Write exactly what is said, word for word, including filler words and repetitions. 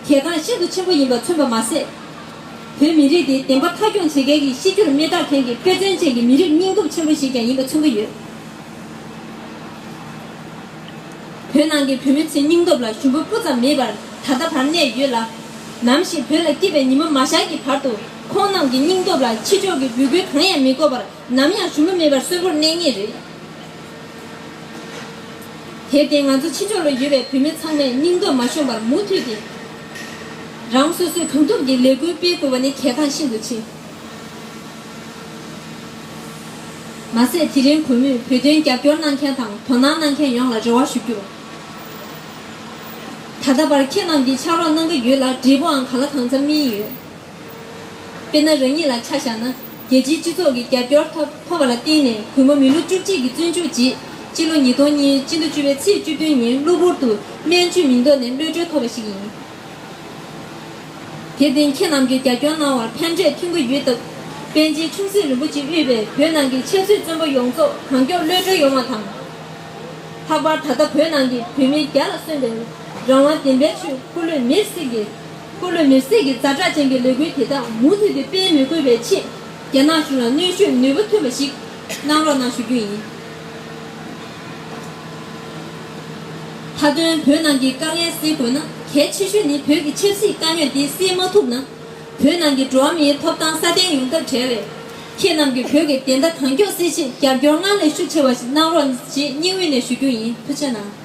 གལ་འགངས་ཤིན་ཏུ་ཆེན་པོ་ཡིན་པ་མཚོན་པ་མ་ཟད། བོད་མི་རིགས་དེ་བདེན་པ་མཐའ་འཁྱོངས་བྱེད་མཁན་གྱི་གཤིས་རྒྱུད་མི་རྟག་མཁན་གྱི་དཔེ་མཚོན་ཅན་གྱི་མི་རིགས་སྙིང་སྟོབས་ཆེན་པོ་ཞིག་ཀྱང་ཡིན་པ་མཚོན་གྱི་ཡོད། བོད་ནང་གི་བོད་མི་ཚོའི་སྙིང་སྟོབས་ལ་ཞུམ་པ་སྤུ་ཙམ་མེད་པར་ད་ལྟ་བར་གནས་ཡོད་ལ། ནམ་ཞིག་བོད་ལ་སྐྱིད་པའི་ཉི་མ་མ་ཤར་གྱི་བར་དུ་ཁོང་རྣམས་ཀྱི་སྙིང་སྟོབས་ལ་ཕྱི་ཕྱོགས་ཀྱི་འབོད་སྐུལ་གང་ཡང་མི་དགོས་པར་ནམ་ཡང་ཞུམ་པ་མེད་པར་གསོན་པོར་གནས་ངེས་རེད། དེར་བརྟེན་ང་ཚོ་ཕྱི་ཕྱོགས་ལ་ཡོད་པའི་བོད་མི་ཚང་མས་སྙིང་སྟོབས་མ་ཞུམ་པར་མུ་མཐུད་དེ། རང་སོ་སོས་གང་ཐུབ་ཀྱིས་ལས་འགུལ་སྤེལ་དགོས་པ་ནི་གལ་འགངས་ཤིན་ཏུ་ཆེ། མ་ཟད་དེ་རིང་གུས་མོས་བོད་དོན་རྒྱབ་སྐྱོར་གནང་མཁན་དང་དོ་སྣང་གནང་མཁན་ཡོངས་ལ་རེ་བ་ཞུ་རྒྱུར། ད་ལྟ་བར་ཁྱེད་རྣམས་ཀྱིས་ཕྱག་རོགས་གནང་གི་ཡོད་ལ་འབྲས་བུའང་གང་ལ་གང་འཚམ་སྨིན་ཡོད། དཔེར་ན་རང་ཉིད་ལ་ཆ་བཞག་ན། རྒྱལ་སྤྱིའི་སྤྱི་ཚོགས་ཀྱི་རྒྱབ་སྐྱོར་ཐོབ་ཐོབ་པ་ལ་བརྟེན་ནས་གུས་མོ་མི་ལོ་བཅུ་གཅིག་གི་བཙོན་འཇུག་རྗེས་སྤྱི་ལོ་ཉིས་སྟོང་གཉིས་སྤྱི་ཟླ་བཅུ་པའི་ཚེས་བཅུ་བདུན་ཉིན་གློ་བུར་དུ་སྨན་བཅོས་མིན་འདོད་ནས་གློད་གྲོལ་ཐོབ་པ་ཞིག་ཡིན། དེར་བརྟེན་ཁྱེད་རྣམས་ཀྱིས་རྒྱབ་སྐྱོར་གནང་བར་ཕན་འབྲས་ཐོན་གྱི་ཡོད་སྟབས། པཎ་ཆེན་ཆུང་སྲིད་རིན་པོ་ཆེས་དབུས་པའི་བོད་ནང་གི་ཆབ་སྲིད་བཙོན་པ་ཡོངས་རྫོགས་གང་མགྱོགས་གློད་གྲོལ་ཡོང་བ་དང་། ལྷག་པར་ད་ལྟ་བོད་ནང་གི་བོད་མི་རྒྱ་ལ་སོན་པའི་རང་དབང་བདེན་པའི་ཆོས་སྐུ་ལུས་མེར་སྲེག་གི་སྐུ་ལུས་མེར་སྲེག་གི་ཛ་དྲག་ཅན་གྱི་ལས་འགུལ་དེ་དག་མུ་མཐུད་དུ་སྤེལ་མི་དགོས་པའི་ཆེད་རྒྱ་ནག་གཞུང་ལ་གནོན་ཤུགས་ནུས་པ་ཐོན་པ་ཞིག་གནང་རོགས་གནང་ཞུ་རྒྱུ་ཡིན། མཐའ་དོན་བོད་ནང་གི་དཀའ་ངལ་སེལ་དགོས་ན་གལ་ཆེ་ཤོས་ནི་བོད་ཀྱི་ཆབ་སྲིད་དཀའ་རྙོག་དེ་སེལ་མ་ཐུབ་ན། བོད་ནང་གི་འགྲོ་བ་མིའི་ཐོབ་ཐང་སྲ་བརྟན་ཡོང་ཐབས་བྲལ་བས། ཁྱེད་རྣམས་ཀྱིས་བོད་ཀྱི་བདེན་མཐའ་གང་མགྱོགས་སེལ་ཆེད་རྒྱབ་སྐྱོར་སྔར་ལས་ཤུགས་ཆེ་བ་ཞིག་གནང་རོགས་ཞེས་སྙིང་དབུས་ནས་ཞུ་རྒྱུ་ཡིན། ཐུགས་རྗེ་གནང་།